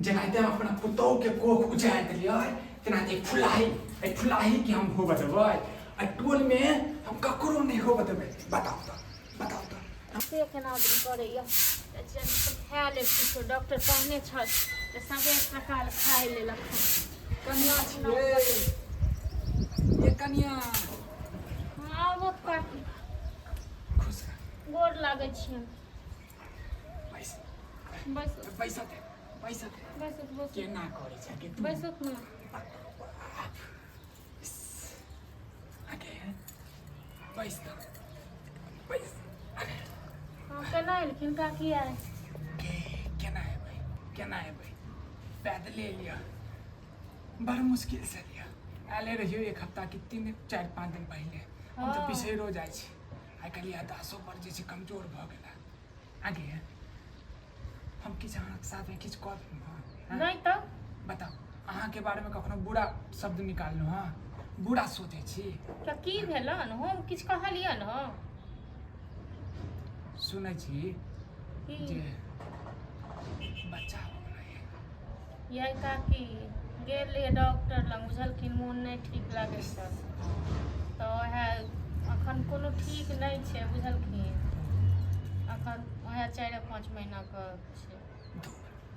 जेनाहिते हम अपना पुतोहके कोख उजाड़ि देलियै, तेनाहिते फुलाही, एहि फुलाहीके हम होबऽ देबै? एहि टोलमे हम ककरो नहि होबऽ देबै। बताउ तऽ, बताउ तऽ। से केना दिन करैया तऽ जल्दी खा लेब किछो। डॉक्टर कहने छल तऽ सबेर सकाल खाइ लेलक। कनिया छियै ये, कनिया। हँ, आबो काकी। खुश रह। गोर लागै छियनि। बैस। बैस। बैसत, बैसत। बैसत, बैसत। केना करै छै कि तू? बैसत ने। आगे बैस तऽ, बैस। हँ, केना एलखिन काकी आइ? के केना एबै, केना एबै? पैदले एलियै, बड़ मुश्किल से एलियै। आयले रहियो एक हफ्ता कि 3, 4, 5 दिन पहिले। हम तऽ बिसैरो जाइ छी। आइ काल्हि याददाश्तो बड़ जे छै कमजोर भऽ गेल। आगे हम किछु अहाँके साथमे किछु कऽ देलहुँ हँ? हँ? नहि तऽ। बताउ, अहाँके बारेमे कखनो बुरा शब्द निकाललहुँ हँ? बुरा सोचै छी? तऽ की भेलन? हम किछु कहलियन हँ? सुनै छी की? जे बच्चा हो गेलै। यै काकी, गेल रहियै डॉक्टर लग, बुझलखिन? मोन नहि ठीक लागै छल तऽ उएह। अखन कोनो ठीक नहि छै, बुझलखिन? अखन उएह 4-5 महीनाके छै।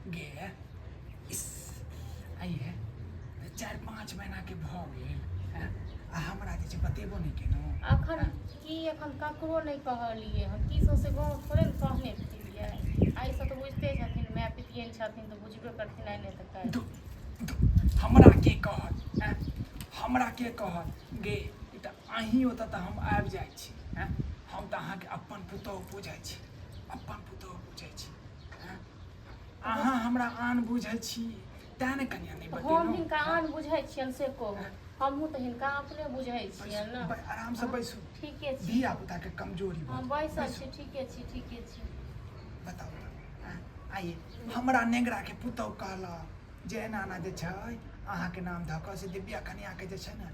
गे इस, आइए 4-5 महीनाके भऽ गेल हँ? आ हमरा जे छै बतेबो नहि केलहुँ। अखन की, अखन ककरो नहि कहलियै हन। की सौंसे गाँव थोड़े ने कहने फिरियै। आइसँ तऽ बुझिते छथिन, माय पितियन छथिन तऽ बुझबे करथिन आइ नहि तऽ काल्हि। दू दू, हमरा के कहत, हँ? हमरा के कहत गे? ई तऽ अहीं ओतऽ तऽ हम आबि जाइ छी, हँ? हम तऽ अहाँके अपन पुतोहु बुझै छी, अपन पुतोहु बुझै छी, हँ? अहाँ हमरा आन बुझै छी, तेँ ने कनिया नहि हम बतेलहुँ। हिनका आन बुझै छियनि से कहू? हमहूँ तऽ हिनका अपने बुझै छियनि ने। आरामसँ बैसू। ठीके छी। धिया पुताके कमजोरी भऽ हम गेल। बैसल बैसू। छी, ठीके छी, ठीके छी। बताउ तऽ, आँय? आइए हमरा नेंगराके पुतहु कहलक जे एना एना जे छै अहाँके नाम धऽ कऽ से दिव्या कनियाके जे छै ने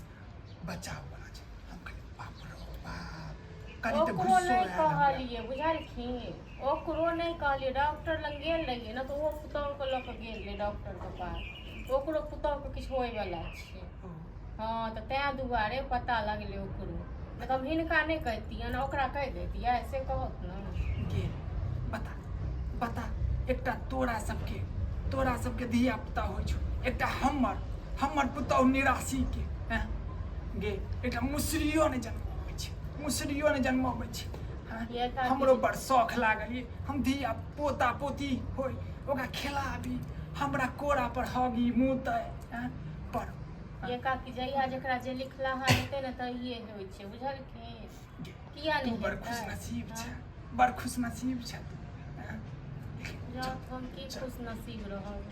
बच्चा होवला छै। हम कहलियै, बाप रो बाप, कनि तऽ ओकरो गुस्सो नहि आयल हमरा। कहलियै, बुझलखिन? ओकरो नहि कहलियै। डॉक्टर लग गेल रहियै ने, तऽ ओहो पुतहुके लऽ कऽ गेल रहै डॉक्टरके पास। ओकरो पुतहुके किछु होइवला छै। ओ, हँ, तऽ तेँ दुआरे पता लगलै ओकरो। नहि तऽ हम हिनका नहि कहितियनि, ओकरा कहि दैतियै? से कहत ने। गे बता, बता, एकटा तोरा सबके धिया पुता होइ छौ, एकटा हमर हमर पुतहु निराशीके, हैं गे? एकटा मुसरियो नहि जन्मबै छै, मुसरियो नहि जन्मबै छै, हैं? ये काकी। हमरो बड़ शौख लागल ये, हम धिया पोता पोती होय, ओकरा खेलाबी, हमरा कोरा पर हगी मुतै, हैं? पर ये काकी, जहिया जकरा जे लिखलाहा हेतै ने, तहिए होइ छै, बुझलखिन? गे, किया तू नहि बड़ हेतै? खुशनसीब हँ? छै, बड़ खुशनसीब छै तू, हैं? लेकिन जाउ, हम की खुशनसीब रहब?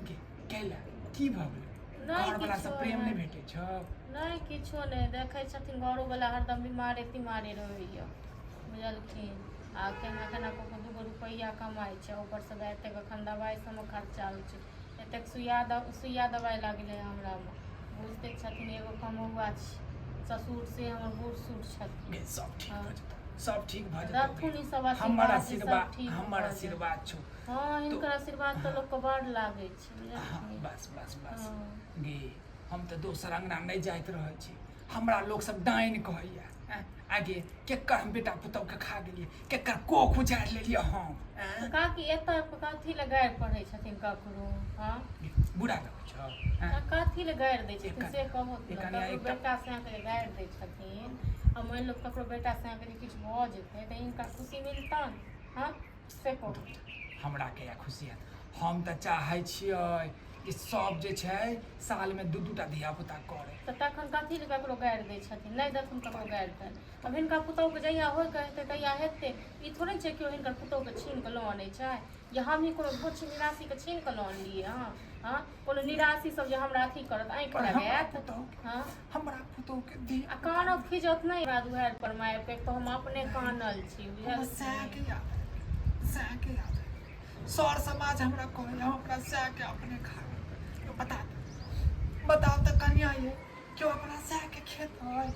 गे, कैला, की भऽ गेलै? नहि। घरवला किछो से प्रेम नहि नहि। भेटै छौ? नहि, किछो नहि। देखै छथिन, घरोवला हरदम बीमारे तीमारे रहैए, बुझलखिन? आ केना केना कऽ कऽ दूगो रुपैआ कमाइ छै। ऊपरसँ एतेक एखन दबाइ सबमे खर्चा होइ छै, एतेक सुइया दबाइ लागलै हमरामे। बुझिते छथिन, एगो कमौआ छी, ससुर से हमर बूढ़ सूढ़ छथिन। गे, सब ठीक हँ। भऽ जेतौ, सब ठीक भऽ जेतौ गे। रखुन ई सब हमर आशीर्वाद, ई सब आशीर्वाद ठीक हमर भऽ जायत। आशीर्वाद छौ। हँ, हिनकर आशीर्वाद तऽ लोकके बड़ लागै छै, बुझलखिन? बस, बस, बस। हँ। गे, हम तऽ दोसर अंगना नहि जाइत रहै छी, हमरा लोक सब डाइन कहैया, आँय? आगे केकर हम बेटा पुतौह के खा गेलियै? केकर कोख उजाड़ि लेलियै हम, तऽ आँय? काकी, एतऽ कथी लए गारि पढ़ै छथिन ककरो, हँ? गे, बुरा लगै छौ, आँय? आ कथी लए गारि दै छथिन एक से कहू ने? कनिया ककरो एकटा बेटा सैके जे गारि दै छथिन, आ मानि लो ककरो बेटा सैके जे किछु भऽ जेतै, तऽ हिनका खुशी मिलतनि, हँ, से कहू? हमरा कहिया खुशी हैत? हम तऽ चाहै छियै कि सब जे छै सालमे दू दूटा धिया पुता करे। तऽ तखन कथी लए ककरो गारि दै छथिन? नहि देथुन ककरो गारि तारि। आब हिनका पुतहुके जहिया होइके हेतै, तहिया हेतै। ई थोड़े छै केओ हिनकर पुतहुके छीन कऽ लऽ अनै छै, या हमही कोनो भोछी निराशीके छीन कऽ लऽ अनलियै हँ? हँ, कोनो निराशी सब जे हमरा अथी करत, आँखि पर हमरा लगायत? पुतहुके हँ। हमरा पुतहुके धिया आ कानत खिजत नहि हमरा दुआरि पर मारि कऽ। तऽ हम अपने कानल छी, हमर बुझलखिन? सएहके याद आबि, सएहके याद आबि। सर समाज हमरा कहै, हम अपना सएहके अपने खा गेल। बता तऽ, बताउ तऽ कनिया, ये केओ अपना सएहके खेतै?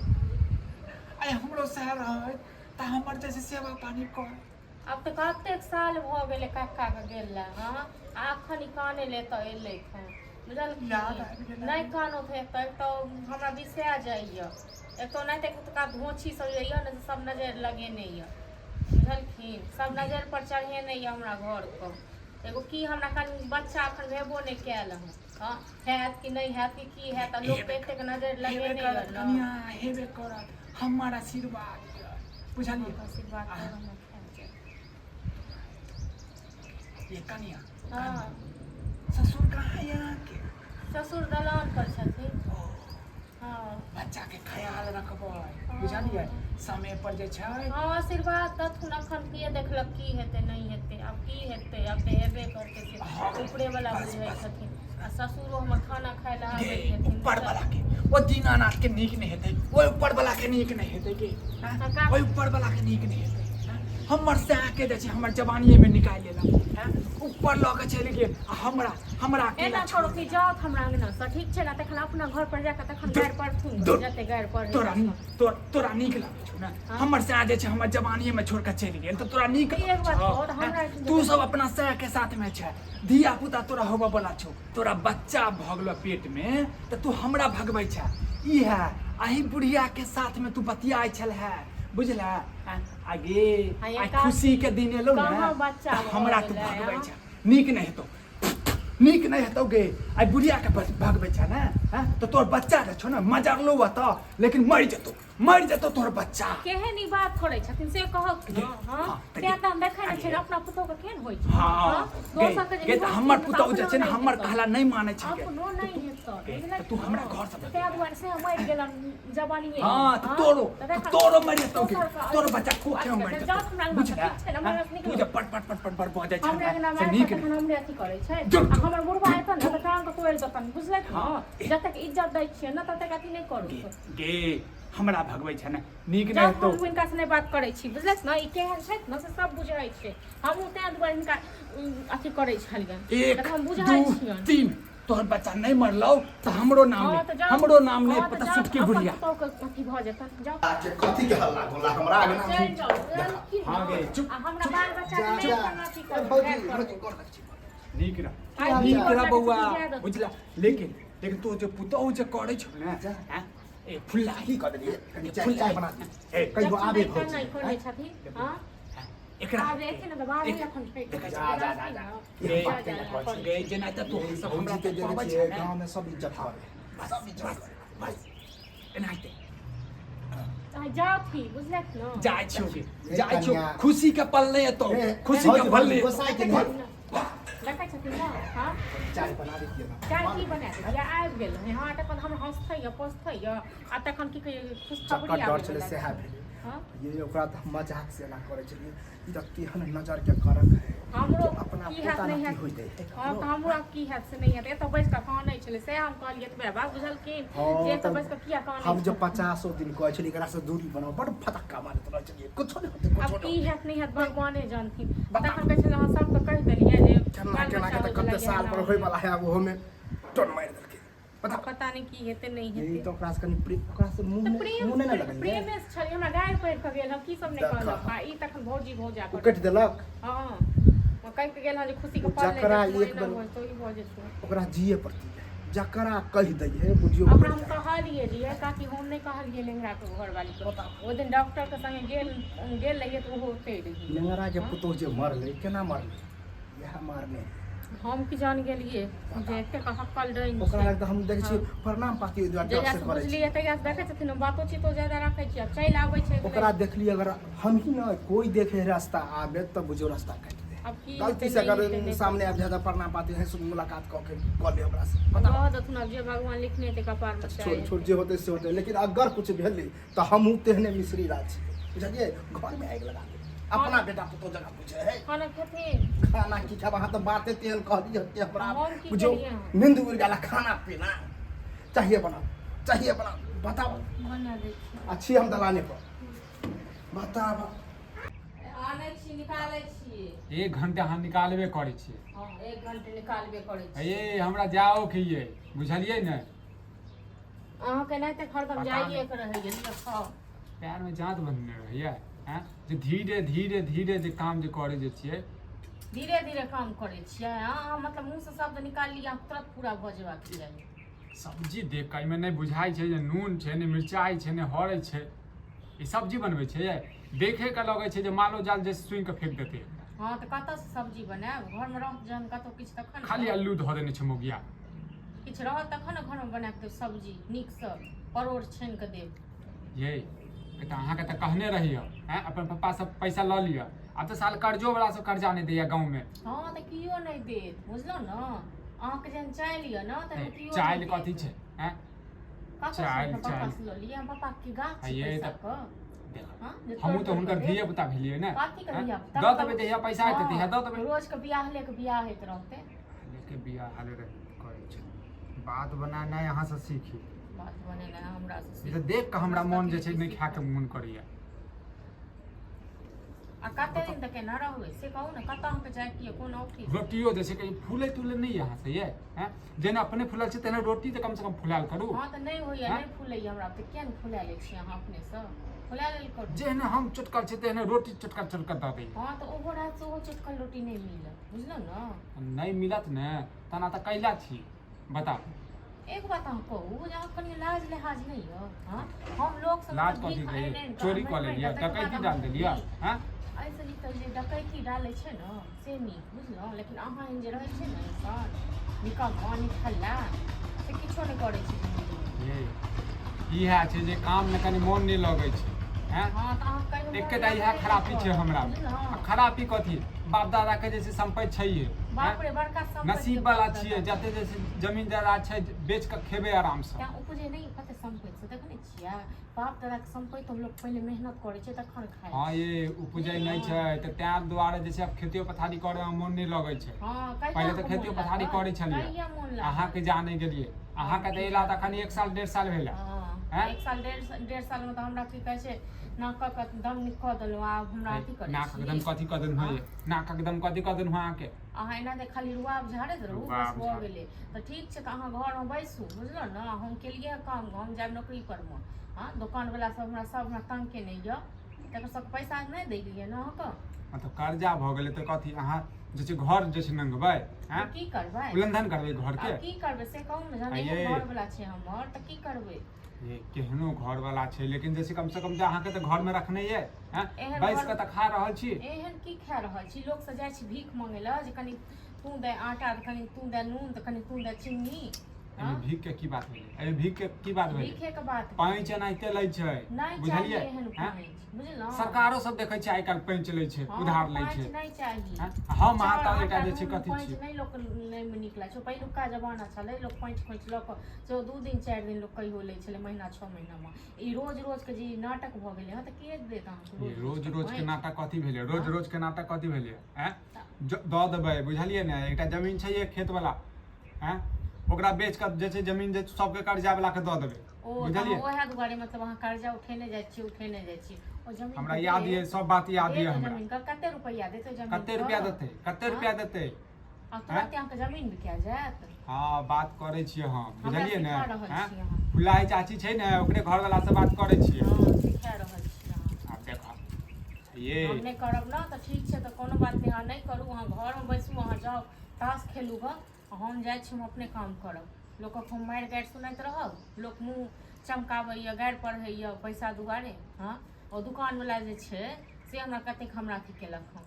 आइ हमरो सएह रहै तऽ हमर जे छै सेवा पानी कर। आब तऽ कतेक साल भऽ गेलै कक्काके गेला। हँ, आ एखन ई कानै लए एतऽ एलै हँ, बुझलखिन? याद आबि गेलै। नहि कानत हेतै तऽ हमरा बिसरा जाइए। एतऽ नहि तऽ एतुका धोछी सब जे यऽ ने, से सब नजरि लगेने यऽ, बुझलखिन? सब नजरि पर चढ़ेने यऽ हमरा घरके। एगो की हमरा कनि बच्चा एखन भेबो नहि कयल हँ। हँ, हैत कि नहि हैत कि की हैत, आ लोकके एतेक नजरि हेबे लगेने यऽ करत ने। कनिया, हेबे करत। हमर आशीर्वाद यऽ, बुझलियै? अहाँके आशीर्वाद तब हमरा खायल जायत। ये कनिया। हँ। ससुर कहाँ यऽ अहाँके? ससुर दलान पर छथिन। ओ। हँ। बच्चा के ख्याल रखबै, बुझलियै? समय पर जे छै। हँ, आशीर्वाद देथुन। अखन के देखलक की हेतै नहि हेतै। आब की हेतै, आब तऽ हेबे करतै से ऊपरे वाला बस, बुझै बस। छथिन। आ ससुरो हमर खाना खाय लए गे आबै छथिन। ऊपर वाला के, ओ दीनानाथ के नीक नहि हेतै, ओहि ऊपर वाला के नीक नहि हेतै के हँ? काका। ओहि ऊपर वाला के नीक नहि हेतै हँ? हमर सएह के जे छै हमर जवानीए में निकालि लेलक हँ? ऊपर लऽ के चलि गेल आ हमरा हमरा अकेला एना छोड़ि करू कि जाउ हमरा अंगनासँ, ठीक छै ने? तखन अपना घर पर जाकऽ तखन गारि पढ़थुन। दूर। जते गारि पढ़ै। तोरा तोरा नीक लागै छौ ने? हँ। हमर सएह जे छै हमर जवानीए में छोड़ के चलि गेल तऽ तोरा नीक एक लागै बात छौ? कहू तऽ हमरा हँ? एहिठाम तू सब अपना सएह के साथ में छै, धिया पुता तोरा होबऽ वाला छौ, तोरा बच्चा भऽ गेलो पेट में तऽ तू हमरा भगबै छै? ई है अही बुढ़िया के साथ में तू बतियाइ छल है, बुझला? आगे आ आइ एका- खुशी के दिन एलो ने, कहाँ बच्चा तऽ भऽ हमरा तू गेलै, भगबै हँ? छै? नीक नहि हेतौ, नीक नहि हेतौ गे। आइ बुढ़िया के भगबै छै ने? हँ? तऽ तोहर बच्चा जे छौ ने, मजरलो तऽ लेकिन मरि जेतौ, मरि जेतौ तोहर बच्चा। केहन ई बात करै छथिन से कहक ने। हँ। हँ, तऽ किया तऽ हम देखै नहि छियै अपना पुतोह के केहन होइ छै। हँ। हँ? गे दोसर के जे गे, तऽ निभाबै हमर छै, तऽ पुतहु जे अपनो छै ने नहि हमर हेतौ। कहला नहि मानै छै गे। अपनो नहि हेतौ, गे, बुझलही? तऽ तू हमरा घर से ताहि दुआरे से मरि गेलन जवानीए। हँ, तऽ तोरो तऽ तोरो मरि जेतौ गे, तोरो बच्चा कोखे में मरि जाउ जेतौ, हमरा अंगना, बुझला? ठीक छै ने? हमरा हँ? निकलू। तू जे पट पट पट पट पट बजै छै हमरा ने, अंगना से मे नीक तखन नहि। हमरे अथी करै छै। जुट। आ हमर बुढ़बा एतऽ ने तऽ टांग के तोड़ि देतन, बुझलथि हँ। ने? जतेक इज्जत दै छियै ने ततेक अथी नहि करू। गे गे, हमरा भगबै छै ने? नीक नहि जाउ, हेतौ। हम हिनका से नहि बात करै छी, बुझलथि ने? ई केहन छथि ने से सब बुझै छै। हमहूँ ताहि दुआरे हिनका अथी करै छलियनि। एक तऽ हम बुझै दू छियनि। तीन, तोहर बच्चा नहि मरलौ तऽ हमरो नाम हँ, नहि तऽ जाउ। हमरो नाम नहि हँ, तऽ पता जाउ, सुटकी अपन बुढ़िया पुतोहके अथी भऽ जेतनि, जाउ। के कथी के हल्ला गोला हमरा अंगना में? चलि जाउ, बुझलखिन? हँ गे, चुप। आ हमरा बाल बच्चा जा के नहि जा अपन अथी करू, भौजी गारि करू। भौजी, गोर लगै छी। नीक रह, आइ नीक गोर रह लगै बौआ, छी, जाय दो। बुझला? लेकिन लेकिन तू जे पुतहु जे करै छौ ने, जा। हैं? ए फुल्लाही कऽ देलियै, कनि चाय फुल्लाही। चाय बना दी। ए, कहियो आबे नहि भौजी। नहि करै छथिन। हँ। एकरा आब एथिन ने तऽ बाहर एखन देखै जा जा जा जा। गे, बात केना कहै छी? गे, जेना तऽ तू सब हमरा भौजी के जे कहबै छियै छै ने, गाँव में सब इज्जत करे, बस सब इज्जत बस करे। बस एनाहिते। जाथी, बुझलक ने? जाइ छियौ गे, ए, जाइ छियौ। कनिया। खुशी के पल नहि एतौ, ए, खुशी के भौजी, पल नहि भौजी, एतौ। गोसाई के देखै देखै छथिन ने? हँ। चाय बना दैतियै ने? चाय की बना दैतियै? आबि गेल हँ। हँ, तखन हम हँसतै यऽ पोसतै यऽ आ तखन की कहियै, खुशखबरी जकर डर आबै छलै वला सएह छै। भेलै। हँ। ये ओकरा तऽ हम मजाक से एना करै छलियै, ई तऽ केहन नजर के करक है हमरो कि अपना की हैत पोता नहि नाती हैत। होइत है। हँ, तऽ हमरो आब की हैत से नहि हैत। एतऽ बैस कऽ कानै छलै, सएह हम कहलियै एतबे बात, बुझलखिन? हँ, जे एतऽ तऽ बैस कऽ किया कानै हम जे छथिन। 50 दिन कहै छलियै एकरा से दूरी बनाउ, बड़ फटक्का मारैत रहै छलियै, कुछो नहि होतै, आब कुछो की नहि। हैत नहि हैत भगवाने जानथिन। बताउ। तखन कहै छलै अहाँ सबके कहि देलियै जे केना बाल केना बच्चा के तऽ होइवला कते यऽ, साल एना पर होइवला। होय वाला है, आब ओहो में टोन मारि देलकै। आब पता नहि की हेतै नहि ई हेतै। तऽ ओकरा से कनि प्रेम, ओकरा से मुँह तऽ नहि प्रेम मुँह नहि ने लगलियै। प्रेमे से छलै, हमरा गारि पढ़ि कऽ गेल हँ, की सब नहि देखऽ। कहलक। आ ई तखन भौजी भौजा ओ करै। कटि देलक। हँ, ओ कहि कऽ गेल हँ जे खुशी के ओ पल नहि जकरा देखबो, एक एना बेर भऽ जेतौ, ई भऽ जेतौ। ओकरा जिए पड़ती है, जकरा कहि दै है बुझियौ ओकरा मरि हम जाइ। कहलियै जे यै काकी, हम नहि कहलियै नेंगरा के घरवाली के। ओहि दिन डॉक्टर के संगे गेल गेल रहियै तऽ ओहो ओतै रहियै। नेंगरा के पुतोह जे मरलै, केना मरलै? इएह मारने। हम की जान गेलियै जे एतेक हक्कल डाइन ओकरा छै। लग तऽ हम देखै छियै प्रणाम पाती ओहि दुआरे डर जहिया से से करै छी। बुझलियै तहिया से देखै छथिन हम बातो चीतो ज्यादा राखै छियै, आब चलि आबै छै। ओकरा देखलियै, अगर हम ही न कोई देखे रास्ता आबे तऽ बुझियौ रास्ता काटि दे। आब की गलती हेतै, से नहि अगर हेतै, नहि सामने आबि जाय तऽ प्रणाम पाती है, मुलाकात कऽ के कऽ ले ओकरा से। पता रह देथुन, आब जे भगवान लिखने हेतै कपार मे छोड़ छोड़, जे होतै से होतै, लेकिन अगर कुछ भेलै तऽ हमहूँ तेहने मिश्री राज छियै, बुझलियै? घरमे आगि लगा देबै। अपना बेटा पुतोह जकाँ पूछे है। खाना खेथिन? खाना की खाब? अहाँ तऽ बाते तेहन कहलियै कि हमरा हम की बुझियौ केलियै हँ? नींद उड़ि गेल। खाना पीना चाहिए बनाओ, चाहिए बनाओ, बताओ। बना दै छी। आ छी हम दलाने पर, बताब। आनै छी, निकालै छी। एक घंटा अहाँ निकालबे करै छियै। हँ, एक घंटे निकालबे करै छी। ये हमरा जाओ के ये, बुझलियै ने? अहाँके नहि तऽ हरदम पता जाइए नहि। के रहैए, लिअ खाउ। पैर में जाँत बंधने रहैया। हैं जे धीरे धीरे धीरे जे काम जे करै जे छियै। धीरे धीरे काम करै छियै अहाँ, मतलब मुँहसँ शब्द निकालि लिअ, तुरंत पूरा भऽ जेबाक चाही। सब्जी देख कऽ एहिमे नहि बुझाइ छै जे नून छै, नहि मिरचाइ छै, नहि हरै छै। ई सब्जी बनबै छै यै? देखे के लगै छै जे मालो जाल जे सुनि कऽ फेंक देतै एकरा। हँ, तऽ कतऽसँ सब्जी बनायब? घरमे रहत जहन कतहु किछु तखन ने। खाली अल्लू धऽ देने छै मौगिया। किछु रहत तखन ने घरमे बना कऽ देब सब्जी नीकसँ, परोड़ छानि कऽ देब। यै, तऽ अहाँके तऽ कहने रहियै आँय, अपन पप्पासँ पैसा लऽ लिअ। आब तऽ साल कर्जो वाला सब कर्जा नहि दैया गाँवमे। हँ, तऽ कियो नहि देत, बुझलहुँ ने? अहाँके जहन चालि यऽ ने तहन कियो नहि चालि कथी देत। छै आँय? कतऽसँ चालि, अपना चालि। पप्पासँ लऽ लिअ? हम पप्पाके गाछ छै ये तऽ- पैसाके? देखो, हँ, जे हमहूँ तोड़ि तऽ तोड़ि हुनकर कऽ देत। धिये पुता भेलियै ने। कथी के आँय? धिया-पुता? दऽ देबै जहिया पैसा हेतै तहिया दऽ देबै। रोज के बियाह ले के बियाह होइत रहतै। लेके बियाह हाले रह करै छै। बात बनेनाइ अहाँसँ सीखी। बात बनेनाइ हमरा से ई सीख। तऽ देख कऽ हमरा मोन जे छै नहि खायके मोन करैया। आ कते दिन तक केना रहबै से कहू ने? कतऽ अहाँके जाइके यऽ, कोन ऑफिस? रोटियो जे छै कहीं फूलै तूलै नहि अहाँ से ये? हैं, जेना अपने फूलल छै तेना रोटी तऽ कमसँ कम फुलायल करू। हँ, तऽ नहि होइया। हँ? नहि फूलैया हमरा तऽ किया नहि फुला लै छी अहाँ? अपनेसँ फुला लेल करू। जेहने हम चोटकल छै तेहने रोटी चोटकल चोटकल दऽ दैया। हँ, तऽ ओहो राति ओहो चटकल रोटी नहि मिलत, बुझलहुँ ने? नहि मिलत ने, तना तऽ कैला छी बताउ। एक बात अहाँ कहू जे अहाँ कनि लाज लिहाज नहि यऽ? हँ, हम लोक सब लाज कथी के? चोरी कऽ लेलियै, डकैती डाल देलियै? हँ, एहिसँ नीक तऽ जे डकैती डालै छै ने से नीक, बुझलहुँ? लेकिन अहाँ एहन जे रहै छै ने इंसान निकम्मा निठल्ला, से किछो नहि करै छै जिन्दगीमे। ये इएह छै जे काममे कनि मोन नहि लगै छै। हैं? हँ, तऽ अहाँ कहियो मोन एकेटा इएह लगबे नहि खराबी छै करत, हमरा मे। बुझलहुँ? आ खराबी कथी? बाप दादा के जे छै सम्पत्ति छैहे। बाप रे, बड़का सम्पत्ति नसीब वाला बाप छियै। दादा। जते जे छै जमीन जायदाद छै, बेच कऽ खेबै आरामसँ। तैं उपजे नहि कते सम्पत्ति से देखने छियै? बाप दादाके सम्पत्ति हम लोक पहिले मेहनत करै छै तखन खाइ हँ छै। ये उपजै नहि छै तऽ तैं दुआरे जे छै आब खेतियो पथारी करैमे मोन नहि लगै छै। हँ, कहिया पहिले तऽ अहाँके खेतियो मोन पथारी लागल? करै छलियै। कहिया मोन लागल? अहाँके जाने गेलियै, अहाँके तऽ एला तऽ एखन एक साल डेढ़ साल भेलै। हँ। हैं? एक साल डेढ़ सालमे तऽ हमरा की कहै छै नाकक दम कऽ देलहुँ, आब हमरा अथी करै नाकक छी। दम कथी कऽ देलहुँ ये? नाकक दम कथी कऽ देलहुँ अहाँके? अहाँ एना जे खाली रुआब झाड़ैत रहू बस। रुआब भऽ झाड़ू। गेलै तऽ ठीक छै, तऽ अहाँ घरमे बैसू, बुझलहुँ ने? हम केलियै काम, हम जायब नौकरी परमे। हँ, दोकानवला सब हमरा सब हमरा तंग केने यऽ, तकर सबके पैसा नहि दै गेलियै ने अहाँके? मतलब कर्जा भऽ गेलै तऽ कथी अहाँ जे छै घर जे छै नंगबै? तऽ हैं की करबै? उल्लंघन करबै घर के? आब की करबै से कहू ने? जहन आ एहन ये- घरवला छै हमर तऽ की करबै? ये केहनो घर वाला छै, लेकिन जे छै कम से कम जे अहाँके तऽ घर में रखने ये हैं? एहन बैस घर- कऽ तऽ खा रहल छी। एहन की खा रहल छी? लोकसँ जाइ छी भीख मांगै लए जे कनि तू दे आटा, तऽ कनि तू दे नून, तऽ कनि तू दे चिन्नी। एहिमे हँ? भीख के की बात भेलै? एहिमे भीख के की बात भेलै? भीखे के बात भेलै। पैंच एनाहिते लै छै। नहि चाही बुझलियै एहन हैं? पैंच, बुझलहुँ? सरकारो सब देखै छै आइ काल्हि पैंच लै छै, हँ, उधार लै पैंच छै। नहि चाही। हैं? हम अहाँ चाउर, तऽ एकटा आटा, जे छै नून, कथी पैंच छियै? नहि लोक नहि नीक लागै छै। पहिलुका जमाना छलै, लोक पैंच खोंच लऽ कऽ से 2 दिन 4 दिन लोक कहियो लै छलै, महीना 6 महीनामे। ई रोज रोज के जे ई नाटक भऽ गेलै हँ, तऽ के देत अहाँके? ये रोज रोज के पैंच? नाटक कथी भेलै? रोज हँ? रोज के नाटक कथी भेलै? हैं, दऽ देबै, बुझलियै ने? एकटा जमीन छै ये खेत वाला, हैं, ओकरा बेच कऽ जे छै जमीन जे सबके कर्जा वाला के दऽ देबै। ओ तऽ बुझलियै? अहाँ ओएह दुआरे मतलब अहाँ कर्जा उठेने जाइ छियै, उठेने जाइ छियै ओ जमीन हमरा के याद देत? ये, सब बात याद ये देत हमरा। जमीन के कते रुपैआ देत ओहि जमीन कते के? रुपया देतै? कते रुपया देतै? आ तुरंत अहाँके जमीन बिका जायत? हँ, बात करै छियै हम। हमरा बुझलियै ने? सिखा रहल हैं? छी अहाँ। फुलाही चाची छै ने, ओकरे घरवाला से बात करै छियै। हँ, सिखा रहल छी अहाँ। आब देखो ये। हम नहि करब ने तऽ ठीक छै, तऽ कोनो बात नहि। अहाँ नहि करू, अहाँ घरमे बैसू, अहाँ जाउ ताश खेलू गऽ, आ हम जाइ छी, हम अपने काम करब। लोकक हम मारि गारि सुनैत रहब, लोक मुँह चमकाबैए, गारि पढ़ैए पैसा दुआरे। हँ, ओ दुकानवला जे छै से हमरा कतेक हमरा अथी केलक हँ।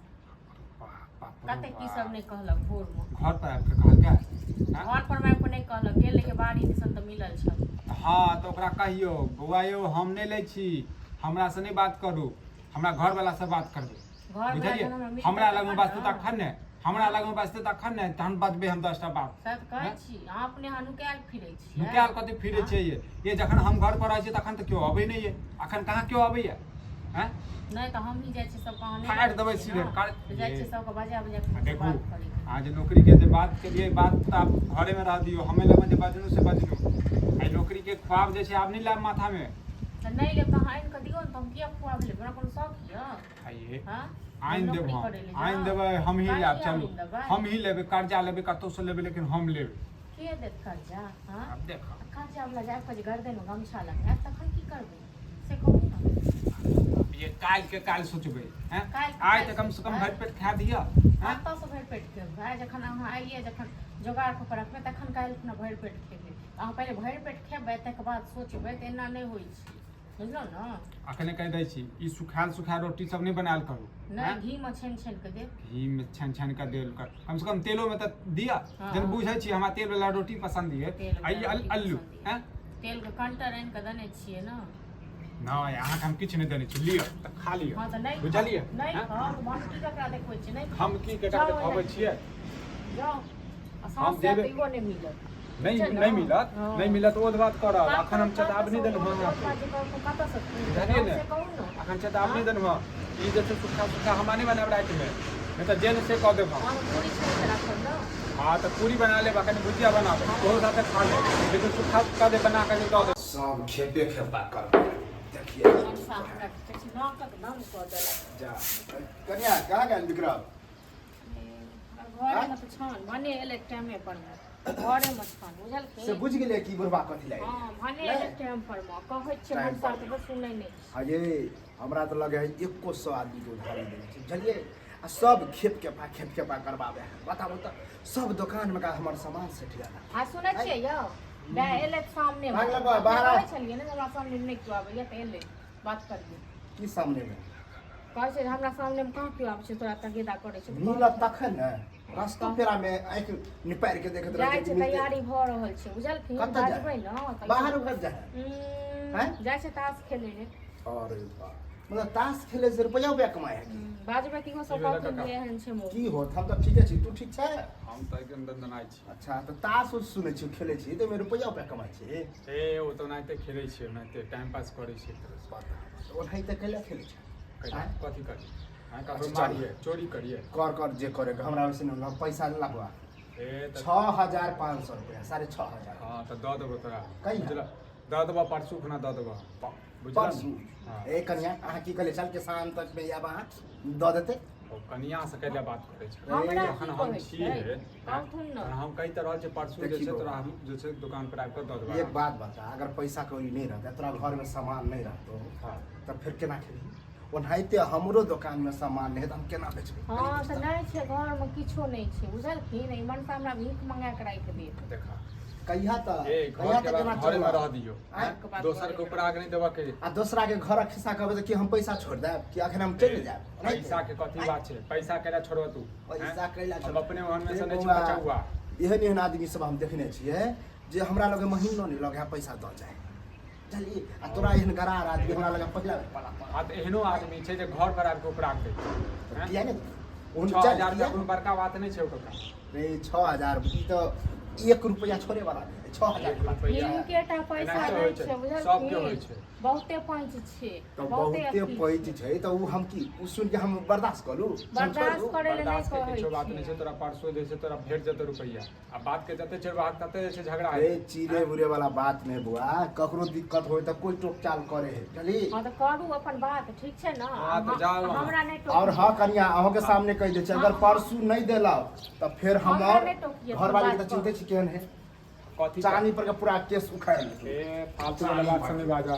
बाप रे कतेक की बाप। सब नहि कहलक भोरमे। घर पर आबि कऽ कहलकै हँ? घर पर आबि कऽ नहि कहलक, गेल रहियै बाड़ी दिसन तऽ मिलल छल। हँ, तऽ ओकरा कहियौ, बौआ यौ, हम नहि लै छी, हमरासँ नहि बात करू, हमरा घरवलासँ बात करबै। घरवला बुझलियै? जहन हमरा मिलतै हमरा लगमे तखन बजतै ने। तखन ने, हमरा लगमे बजतै तखन ने, तहन बजबै हम 10टा बात। सएह तऽ कहै हँ? छी, अहाँ अपने अहाँ नुकायल फिरै छियै। नुकायल कथी फिरै हँ? छै ये? ये जखन हम घर पर रहै छियै तखन तऽ केओ अबै नहि ये। अखन कहाँ केओ अबैया? हैं? नहि तऽ हमही जाइ छियै सबके, अहाँ नहि फाड़ि रहै देबै छियै सीधे, ने, तऽ जाइ छियै सबके बजा बजा आ कऽ देखू, बात करैके। अहाँ जे नौकरी के जे बात केलियै, बात तऽ आब घरेमे रह दियौ। हमे लगमे जे बजलहुँ से बजलहुँ। आइ नौकरी के ख्वाब जे छै आब नहि लायब माथामे। तऽ नहि लेब तऽ अहाँ आनि कऽ दियौ ने, तऽ हम किया खुआब लेब? हमरा कोनो शौक यऽ? आइए हँ, आनि देब नौकरी हम। करै लए आनि जाउ? देबै, हमही लायब। कहिया चलू। आनि देबै? हमही लेबै, कर्जा लेबै, कतहुसँ लेबै, लेकिन हम लेबै। के देत कर्जा? हँ? आब देखऽ। आ कर्जा वला जाबि कऽ जे गर्दनमे गमछा लगायत तखन की करबै से कहू ने। ये काल्हि के काल्हि सोचबै हैं काल्हि के आइ तऽ काल्हि कम से कम सोचबै। भरि पेट खा दिअ हैं कतऽसँ भरि पेट खेबै आइ जखन अहाँ आइए जखन जोगाड़ कऽ के रखबै तखन काल्हि खुना भरि पेट खेबै। अहाँ पहिले भरि पेट खेबै तकर बाद सोचबै, तऽ एना नहि होइ छै, बुझलहुँ ने? अखने कहि दै छी, ई सुखायल सुखायल रोटी सब नहि बनायल करू। नहि हैं? घी मे छानि छानि कऽ देब। घी मे छानि छानि कऽ देल कर, कम से कम तेलो मे तऽ दिअ। हँ। जहन बुझै छी हमरा तेल वाला रोटी पसन्द ये तेल आ ई वाला रोटी अल्लू पसन्द ये। हैं। तेल के कंटर आनि कऽ देने छियै ने? नहि, अहाँके हम किछु नहि देने छी, लिअ तऽ खा लिअ। हँ तऽ नहि बुझलियै? नहि हैं? खाउ, हम की ककरा देखबै छियै? नहि हम की केकरा जाउ देखबै एना। छियै? जाउ आ साँझ हम से जेबै। इहो नहि मिलत। नहि छै ने? नहि मिलत। हँ। नहि मिलत ओ बात करब, अखन हम चेतावनी देलहुँ हँ अहाँके। कतऽसँ बुझलियै ने? से कहू ने। अखन चेतावनी देलहुँ हँ, ई जे छै सुखा सुखा हमरा नहि बनायब रातिमे, नहि तऽ जे ने से कऽ देब हम। हम पूरी छानि कऽ राखब ने। हँ तऽ पूरी बना लेब आ कनि भुजिया बना लेब, ओहो साथे खा लेब, लेकिन सुखा सुखा जे बना कऽ जे दऽ देब। सब खेपे खेपा करबै, देखिए। मनसा हमरा की कहै छै, नाकक दम कऽ देलक। जा कनिया, कहाँ गेल विक्रम? घरेमे तऽ छन भने एलै टाइमे पर मे, घरेमे छन, बुझलखिन? से बुझि गेलियै कि बुढ़बा कथी लागि। हँ, भने एलै टाइम पर मे, कहै छियै टाइम मनसा पर। के सुनै नहि छै। अरे हमरा तऽ लगे है 100 आदमीके उधारी देने छै, बुझलियै? आ सब खेप खेपा खेप खेपा करबाबै है। बताबू तऽ, सब दोकानमे का हमर सामान सेठ गेल। आ सुनै छियै यौ, दाय एलै सामने मे। भाग लगबा, बाहर आ। कहै छलियै ने जे हमरा सामने नहि केओ आबैया, तऽ एलै बात करियै। की सामनेमे? कहै छै जे हमरा सामने मे कहाँ केओ आबै छै, तोरा तगेदा करै छै। मिलत तखन ने, रस्तो पेरामे आँखि निपारि के देखैत रहै जाइ छै छै कि मिलतै। तैयारी भऽ रहल छै, बुझलखिन? कतऽ जाइ? बाजबै ने तऽ बाहर उहर जाइ है? आँय? जाइ छै ताश खेलै ले। अरे बाप, मतलब ताश खेले से रुपया रुपया कमाए है की? बाजबै कि सब की भेलै कहथिन काका? जे एहन छै मोह। की होत, हम तऽ ठीके छी, तू ठीक छै? हम तऽ एकदम दनदनाइ छी। अच्छा, तऽ ताश उश सुनै छी खेलै छी तऽ ओहिमे रुपया रुपया कमाइ छी? ए ओ तऽ ओनाहिते खेलै छियै, ओनाहिते टाइम पास करै छियै एक तरहसँ। तऽ ओनाहिते कैला खेलै छै? कैला आँय? कथी करियै? आँय, ककरो अच्छा, चल। मारियै, चोरी करियै? कर कर जे करे के, हमरा ओइसे नहि पैसा लगवा। ए तऽ 6500 रुपया, 6500। हँ तऽ दऽ देबो तोरा। कहिया? बुझल, दऽ देबो परसू खुना दऽ देबो, बुझल? परसू? हँ। ए कनिया, अहाँ की कहले चल के शाम तक में आब अहाँ दऽ देते। ओ कनिया से कैला बात करै छै? हमरा जखन की हम कहै छियै, छै? कहथुन ने। तहन हम कहि तऽ रहल छियै, परसू जे देखी छै बौआ। तोरा हम जे छै दुकान पर आबि कऽ दऽ देबो। एक बात बता, अगर पैसा कौड़ी नहि रहतै, तोरा घर में सामान नहि रहतो हँ। तऽ फेर केना खेबही? ओनाहिते हमरो दोकान में सामान नहि है तऽ हम केना बेचबै? हँ तऽ नहि छै, घरमे किछो नहि छै, बुझलखिन? ई मनसा हमरा भीख मंगा कऽ राखि देत। देखा। कहिया तऽ ए कहिया घर के तऽ केना बात घरे में चलबा? रह दियौ। आँय? आँय? दोसर के ऊपर आग नहि देबऽ के। आ दोसरा के घरक खिस्सा कहबै तऽ की हम पैसा छोड़ि देब कि अखन हम चलि जायब? ओनाहिते? पैसा के कथी बात छै? पैसा कैला छोड़ब तू? पैसा आँय? कैला हम छोड़ब? अपने ओहन में से नहि छी बौआ, बचौआ। एहन एहन आदमी सब हम देखने छियै जे हमरा लगे महीनो नहि लगे पैसा दऽ जाय, बुझलियै? आ तोरा एहन गरार आदमी हमरा लगे पहिला बेर पला पड़ा। हँ तऽ एहनो आदमी छै जे घर पर आबि कऽ उपराग दै छै। आँय? किया नहि ओहन 6000 चल रुपया किया? कोनो बड़का बात नहि छै ओ काका। रे 6000 ई तऽ 1 रुपया छोड़े वाला नहि, 6000 एक रुपैआ। हिनकेटा पैसा एनाहिते नहि होइ छै, छै, बुझलखिन? सबके होइ छै। बहुते पैंच छै। तऽ बहुते पैच छै तऽ ओ हम की ओ सुनि के हम बर्दाश्त कऽ लू? हम छोड़ि बर्दाश्त दू? करै लए नहि बर्दाश्त के कहै किछो बात नहि छै। छियै। तोरा परसू जे छै तोरा भेट जेतौ रुपैआ, आ बात के जते चढ़बाक तते जे छै झगड़ा रे हेतै। चिड़े उड़े वाला बात नहीं बुआ, ककरो दिक्कत होय तऽ कोई टोक चाल करे है, बुझली? हँ तऽ करू अपन बात, ठीक छै ने? हँ, तऽ जाउ अहाँ। हमरा नहि टोकियै। और हँ कनिया, अहूँ के सामने कहि दै छी, अगर परसू नहीं देलक तऽ फेर हम हमरा और नहि टोकियै, घरवाली के बात तऽ चिन्हते छी केहन है, कथी चानी पर के पूरा केस उखाड़ि लेतै। ए फालतू वाला बात सब नहि बाजऽ।